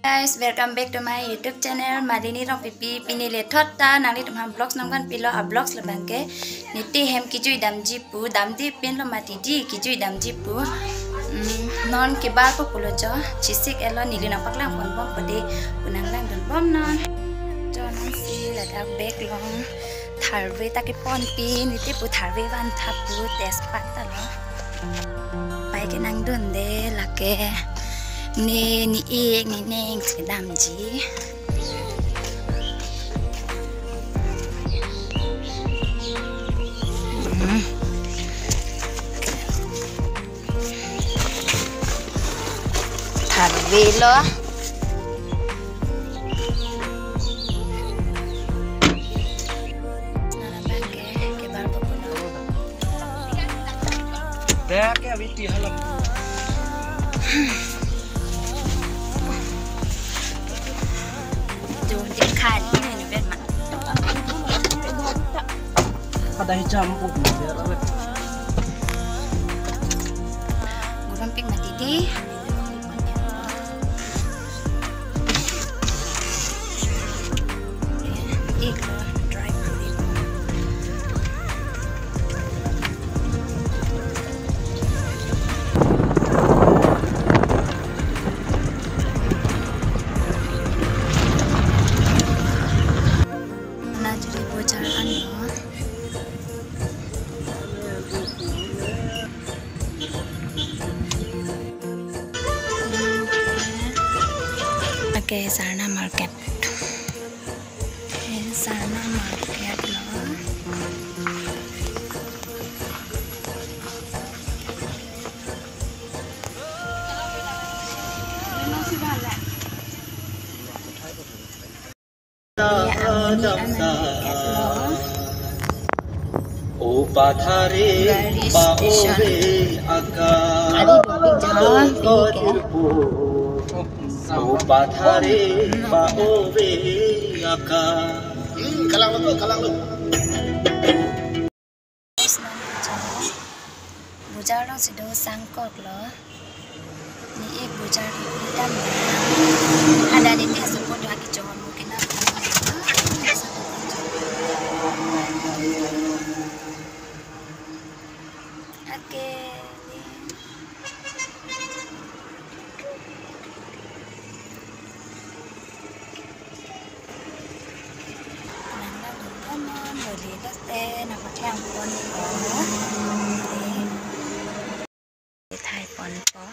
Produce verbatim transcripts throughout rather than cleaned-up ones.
Guys, welcome back to my YouTube channel, Malini Rongpipi. Pini le thot ta nanglitumphan vlogs nangvan pilo, a vlogs labang ke niti hem kejui damji pu, damji pinlo mati di, kejui damji pu. Hmm, non kebar po pulo jo, chesik-etlo, neli nangpaklang ponbom po di, pu nanglang dunbom non. Jo nonsi ladak bag along tharve ta keponpi, niti pu tharve vanthap pu test pat ta lo. Pai ke nangdunde lake, ne, ne-ik, ne-ning si damji. Hmm. Tharve lo. Dak ya, witi halam. Jom jeng khan ini ni ben ma. Ada hijam pun. Gurun pik mati di. एक dry fruit. Nangji bojar anlo. Okay, Sarna Market. Sarna Market lo. Iya, Amni Amni Market lo. O pathari pa ove aka. Ari dupik jalan pini ke. O pathari pa ove aka. Hmm, kalang lo, kalang lo. Bojar along si do sangkok lo. Ne-ik bojar di dam. Ada niti asopo do aki chongo mungkin apa. Ake. Nang nang nang nang boli lote nang paklang pon ko. Thai pon ko.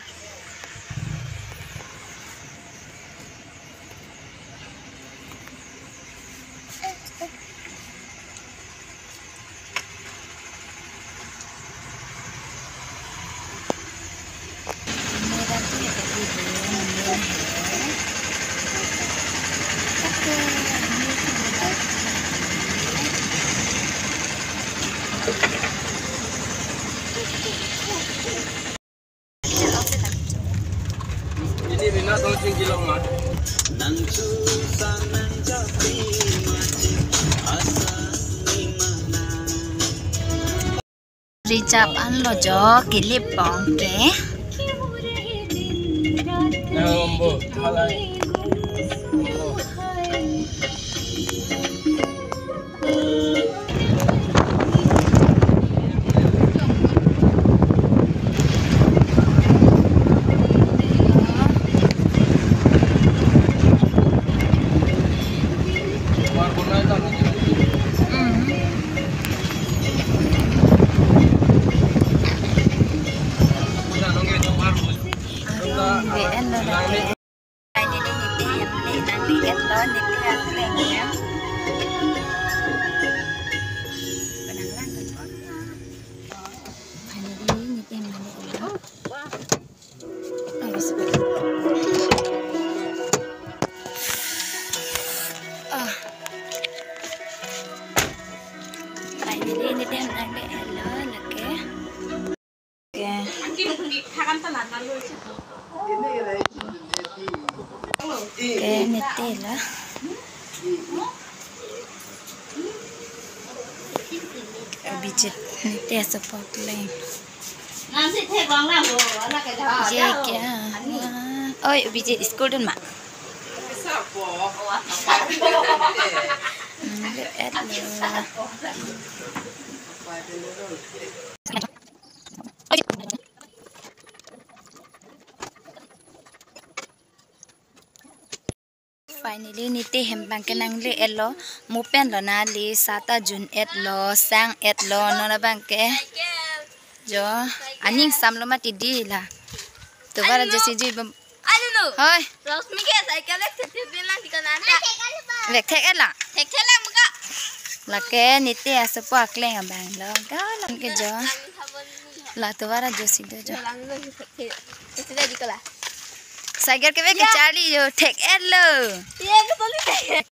Ini bina dong sing kilong ma. Reserve anlo jo kelip pong ke. Nah, ombo, halai. Ombo. Finally, niti hem le nang liket lo, niti akleng ya. Penang lang kan. Finally, niti hem le nang liket lo. Ayo, sebentar. Ah. Finally, niti hem le nang liket lo, lake. Oke. Oke, niti lo. Abhijit, niti asopo akleng. Ye kya? Oi, Abhijit, school dun ma? Hmm, le-et lo. Finally, niti hem abang ke nangle-et lo, mo pen lonang, le sa ta jun-et lo, sang-et lo, non abang ke. Jo, aning sam lo mati di la. Tovar ajo si ji bom. Anu no. Hoi. Rosmi ke cycle ek thek thek lang di kanan ta. Vek thek-et la. Thek thek lang muka. Lake niti asopo akleng abang lo. Galang ke jo. La tovar ajo si do jo. Lang lo thek thek. Isi dah di kala. Cycle ke vek ke charli jo, thek-et lo. Iya, betul ni.